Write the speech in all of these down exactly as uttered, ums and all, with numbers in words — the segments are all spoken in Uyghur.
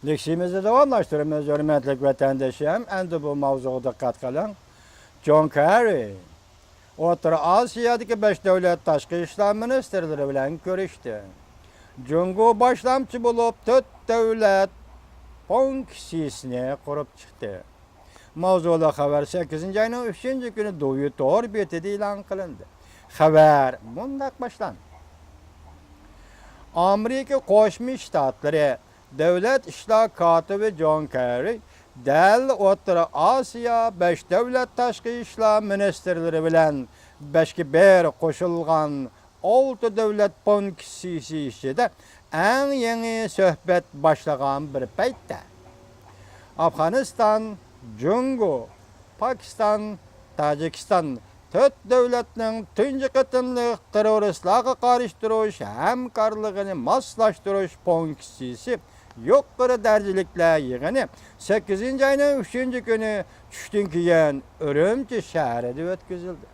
لېكسىيىمىزنى داۋاملاشتۇرىمىز، ھۆرمەتلىك ۋەتەندىشىم. ئەمدى بۇ ماۋزۇغا دىققەت قىلىڭ. جون كېررى ئوتتۇرا ئاسىيادىكى بەش دۆلەت تاشقى ئىشلار مىنىستىرلىرى بىلەن كۆرۈشتى. جۇڭگو باشلامچى بولۇپ، تۆت دۆلەت پونكىتسىنى قۇرۇپ چىقتى. ماۋزۇلۇق خەۋەر سەككىزىنچى ئاينىڭ ئۈچىنچى كۈنى دوۋيۇ تور بېتىدە ئېلان قىلىندى. خەۋەر مۇنداق باشلاندى. ئامېرىكا قوشما شتاتلىرى دۆلەت ئىشلار كاتىپى جون كېررى دەل ئوتتۇرا ئاسىيا بەش دۆلەت تاشقى ئىشلار مىنىستىرلىرى بىلەن بەشكە بىر قوشۇلغان ئالتە دۆلەت پونكىتسىسى ئىچىدە ئەڭ يېڭى سۆھبەت باشلىغان بىر پەيتتە، ئافغانىستان، جۇڭگو، پاكىستان، تاجىكىستان تۆت دۆلەتنىڭ تۇنجى قېتىملىق تېررورىستلارغا قارشى تۇرۇش ھەمكارلىقىنى ماسلاشتۇرۇش پونكىتسىسى يۇقىرى دەرىجىلىكلەر يىغىنى سەككىزىنچى ئاينىڭ ئۈچىنچى كۈنى چۈشتىن كېيىن ئۈرۈمچى شەھىرىدە ئۆتكۈزۈلدى.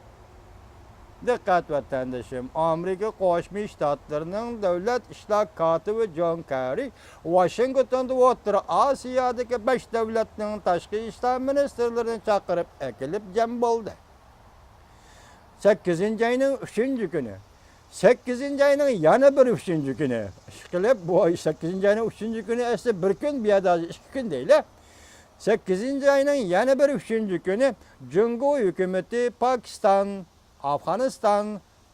دىققەت ۋەتەندىشىم، ئامېرىكا قوشما شتاتلىرىنىڭ دۆلەت ئىشلار كاتىپى جون كېررى ۋاشىنگتوندا ئوتتۇرا ئاسىيادىكى بەش دۆلەتنىڭ تاشقى ئىشلار مىنىستىرلىرىنى چاقىرىپ ئەكېلىپ جەم بولدى. سەككىزىنچى ئاينىڭ ئۈچىنچى كۈنى، سەككىزىنچى ئاينىڭ يەنە بىر ئۈچىنچى كۈنى، ئىشقىلىپ، بۇ ئاي سەككىزىنچى ئاينىڭ ئۈچىنچى كۈنى ئەسلى بىر كۈن، بۇ يەردە ھازىر ئىككى كۈن دەيلى. سەككىزىنچى ئاينىڭ يەنە بىر ئۈچىنچى كۈنى جۇڭگو ھۆكۈمىتى پاكىستان، ئافغانىستان،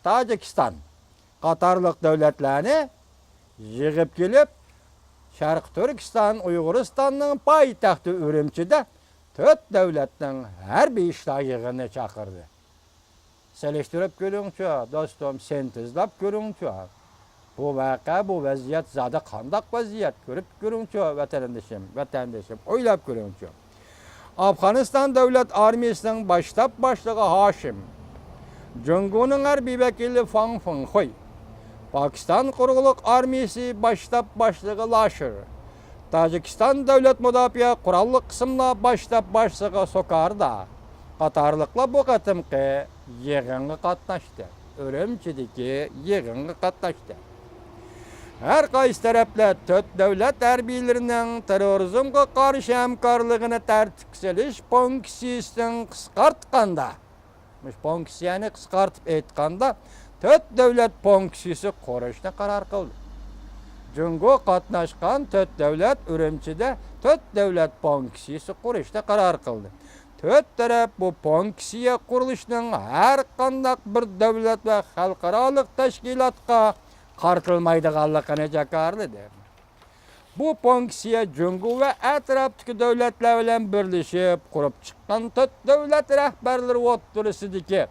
تاجىكىستان قاتارلىق دۆلەتلەرنى يىغىپ كېلىپ، شەرقىي تۈركىستان، ئۇيغۇرىستاننىڭ پايتەختى ئۈرۈمچىدە تۆت دۆلەتنىڭ ھەربىي ئىشلار يىغىنىنى چاقىردى. سېلىشتۇرۇپ كۆرۈڭچۇ، دوستۇم، سىنتېزلاپ كۆرۈڭچۇ. بۇ ۋەقە، بۇ ۋەزىيەت زادى قانداق ۋەزىيەت؟ كۆرۈپ كۆرۈڭچۇ، ۋەتەندىشىم، ۋەتەندىشىم، ئويلاپ كۆرۈڭچۇ. ئافغانىستان دۆلەت ئارمىيىسىنىڭ باش شتاب باشلىقى ھاشىم، جۇڭگونىڭ ھەربىي ۋەكىلى فاڭ فېڭخۇي، پاكىستان قۇرۇقلۇق ئارمىيىسى باش شتاب باشلىقى لاشىر، تاجىكىستان دۆلەت مۇداپىئە قوراللىق قىسىملار باش شتاب باشلىقى سوكاردا قاتارلىقلار بۇ قېتىمقى يىغىنغا قاتناشتى. ئۈرۈمچىدىكى يىغىنغا قاتناشتى. ھەر قايسى تەرەپلەر تۆت دۆلەت ھەربىيلىرىنىڭ تېررورىزمغا قارشى ھەمكارلىقىنى تەرتىپكە سېلىش پونكىتسىسىنى قىسقارتقاندا، مۇشۇ پونكىتسىيەنى قىسقارتىپ ئېيتقاندا، تۆت دۆلەت پونكىتسىسى قۇرۇشنى قارار قىلدى. جۇڭگو قاتناشقان تۆت دۆلەت ئۈرۈمچىدە تۆت دۆلەت پونكىتسىسى قۇرۇشنى قارار قىلدى. تۆت تەرەپ بۇ پونكىتسىيە قۇرۇلۇشىنىڭ ھەر قانداق بىر دۆلەت ۋە خەلقئارالىق تەشكىلاتقا قارىتىلمايدىغانلىقىنى جاكارلىدى. بۇ پونكىتسىيە جۇڭگو ۋە ئەتراپتىكى دۆلەتلەر بىلەن بىرلىشىپ قۇرۇپ چىققان تۆت دۆلەت رەھبەرلىرى ئوتتۇرىسىدىكى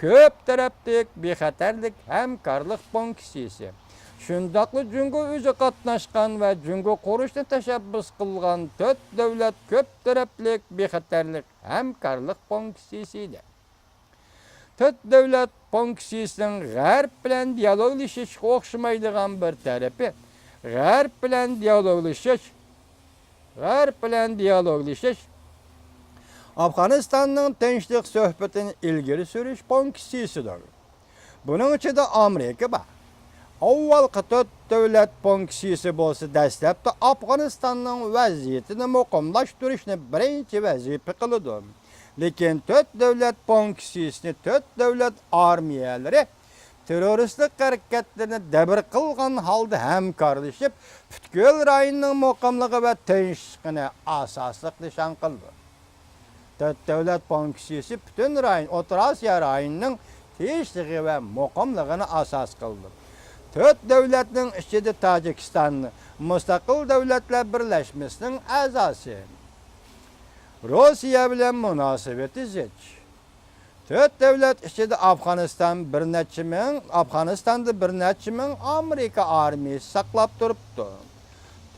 كۆپ تەرەپلىك بىخەتەرلىك ھەمكارلىق پونكىتسىيىسى، شۇنداقلا جۇڭگو ئۆزى قاتناشقان ۋە جۇڭگو قۇرۇشنى تەشەببۇس قىلغان تۆت دۆلەت كۆپ تەرەپلىك بىخەتەرلىك ھەمكارلىق پونكىتسىيىسى ئىدى. تۆت دۆلەت پونكىتسىيىسىنىڭ غەرب بىلەن دىيالوگلىشىشقا ئوخشىمايدىغان بىر تەرىپى، غەرب بىلەن دىيالوگلىشىش، غەرب بىلەن دىيالوگلىشىش ئافغانىستاننىڭ تىنچلىق سۆھبىتىنى ئىلگىرى سۈرۈش پونكىتسىيىسىدۇر. بۇنىڭ ئىچىدە ئامېرىكا بار. ئاۋۋالقى تۆت دۆلەت پونكىتسىيىسى بولسا دەسلەپتە ئافغانىستاننىڭ ۋەزىيىتىنى مۇقىملاشتۇرۇشنى بىرىنچى ۋەزىپە قىلىدۇ. لېكىن تۆت دۆلەت پونكىتسىيىسىنى تۆت دۆلەت ئارمىيەلىرى تېررورىستلىق ھەرىكەتلىرىنى دەۋر قىلغان ھالدا ھەمكارلىشىپ، پۈتكۈل رايوننىڭ مۇقىملىقى ۋە تىنچلىقىنى ئاساسلىق نىشان قىلىدۇ. تۆت دۆلەت پونكىتسىيىسى پۈتۈن رايون، ئوتتۇرا ئاسىيا رايونىنىڭ تىنچلىقى ۋە مۇقىملىقىنى ئاساس قىلىدۇ. تۆت دۆلەتنىڭ ئىچىدە تاجىكىستان مۇستەقىل دۆلەتلەر بىرلەشمىسىنىڭ ئەزاسى. روسىيە بىلەن مۇناسىۋىتى زىچ. تۆت دۆلەت ئىچىدە ئافغانىستان بىر نەچچە مىڭ، ئافغانىستاندا بىر نەچچە مىڭ ئامېرىكا ئارمىيىسى ساقلاپ تۇرۇپتۇ.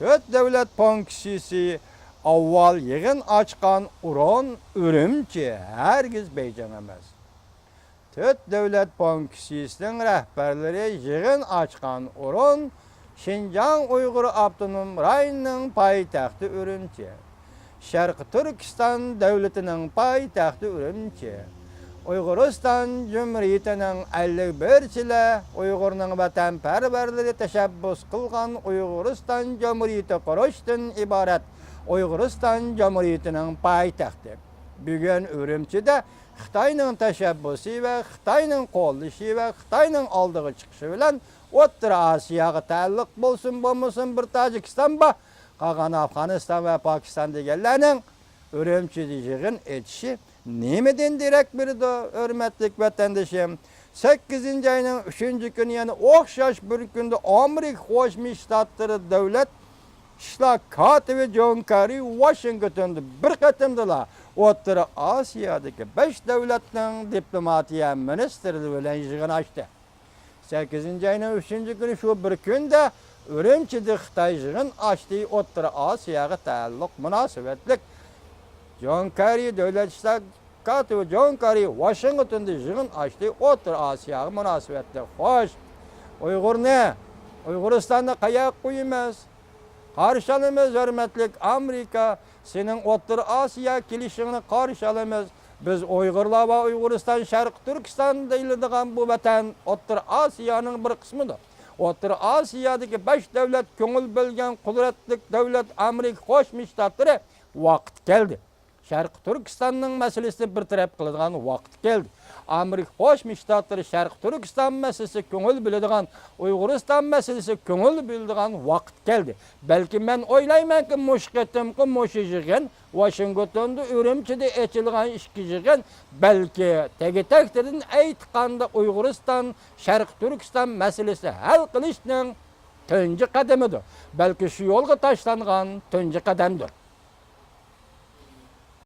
تۆت دۆلەت پونكىتسىيىسى ئاۋۋال يىغىن ئاچقان ئورۇن ئۈرۈمچى، ھەرگىز بېيجىڭ ئەمەس. تۆت دۆلەت پونكىتسىيىسىنىڭ رەھبەرلىرى يىغىن ئاچقان ئورۇن شىنجاڭ ئۇيغۇر ئاپتونوم رايونىنىڭ پايتەختى ئۈرۈمچى، شەرقىي تۈركىستان دۆلىتىنىڭ پايتەختى ئۈرۈمچى، ئۇيغۇرىستان جۇمھۇرىيىتىنىڭ ئەللىك بىر چىلى ئۇيغۇرنىڭ ۋەتەنپەرۋەرلىرى تەشەببۇس قىلغان ئۇيغۇرىستان جۇمھۇرىيىتى قۇرۇشتىن ئىبارەت ئۇيغۇرىستان جۇمھۇرىيىتىنىڭ پايتەختى. بۈگۈن ئۈرۈمچىدە خىتاينىڭ تەشەببۇسى ۋە خىتاينىڭ قوللىشى ۋە خىتاينىڭ ئالدىغا چىقىشى بىلەن ئوتتۇرا ئاسىياغا تەئەللۇق بولسۇن بولمىسۇن بىر تاجىكىستان بار، قالغان ئافغانىستان ۋە پاكىستان دېگەنلەرنىڭ ئۈرۈمچىدە يىغىن ئېچىشى نېمىدىن دېرەك بېرىدۇ، ھۆرمەتلىك ۋەتەندىشىم؟ سەككىزىنچى ئاينىڭ ئۈچىنچى كۈنى يەنە ئوخشاش بىر كۈندە ئامېرىكا قوشما شتاتلىرى دۆلەت ئىشلار كاتىپى جون كېررى ۋاشىنگتوندا بىر قېتىمدىلا ئوتتۇرا ئاسىيادىكى بەش دۆلەتنىڭ دىپلوماتىيە مىنىستىرلىرى بىلەن يىغىن ئاچتى. سەككىزىنچى ئاينىڭ ئۈچىنچى كۈنى شۇ بىر كۈندە ئۈرۈمچىدە خىتاي يىغىن ئاچتى، ئوتتۇرا ئاسىياغا تەئەللۇق مۇناسىۋەتلىك جون كېررى، دۆلەت ئىشلار كاتىپى جون كېررى ۋاشىنگتوندا يىغىن ئاچتى، ئوتتۇرا ئاسىياغا مۇناسىۋەتلىك. خوش، ئۇيغۇرنى، ئۇيغۇرىستاننى قەيەرگە قويىمىز؟ قارشى ئالىمىز، ھۆرمەتلىك ئامېرىكا، سېنىڭ ئوتتۇرا ئاسىيا كېلىشىڭنى قارشى ئالىمىز. بىز ئۇيغۇرلار ۋە ئۇيغۇرىستان، شەرقىي تۈركىستان دېيىلىدىغان بۇ ۋەتەن ئوتتۇرا ئاسىيانىڭ بىر قىسمىدۇر. ئوتتۇرا ئاسىيادىكى بەش دۆلەت كۆڭۈل بۆلگەن قۇدرەتلىك دۆلەت ئامېرىكا قوشما شتاتلىرى ۋاقىت كەلدى. شەرقىي تۈركىستاننىڭ مەسىلىسىنى بىر تەرەپ قىلىدىغان ۋاقىت كەلدى. ئامېرىكا قوشما شتاتلىرى شەرقىي تۈركىستان مەسىلىسىگە كۆڭۈل بۆلىدىغان، ئۇيغۇرىستان مەسىلىسىگە كۆڭۈل بۆلىدىغان ۋاقىت كەلدى. بەلكى مەن ئويلايمەنكى، مۇشۇ قېتىمقى مۇشۇ يىغىن، ۋاشىنگتوندا، ئۈرۈمچىدە ئېچىلغان ئىككى يىغىن، بەلكى تېگى-تەكتىدىن ئېيتقاندا، ئۇيغۇرىستان، شەرقىي تۈركىستان مەسىلىسى ھەل قىلىشنىڭ تۇنجى قەدىمىدۇر. بەلكى شۇ يولغا تاشلانغان تۇنجى قەدەمدۇر.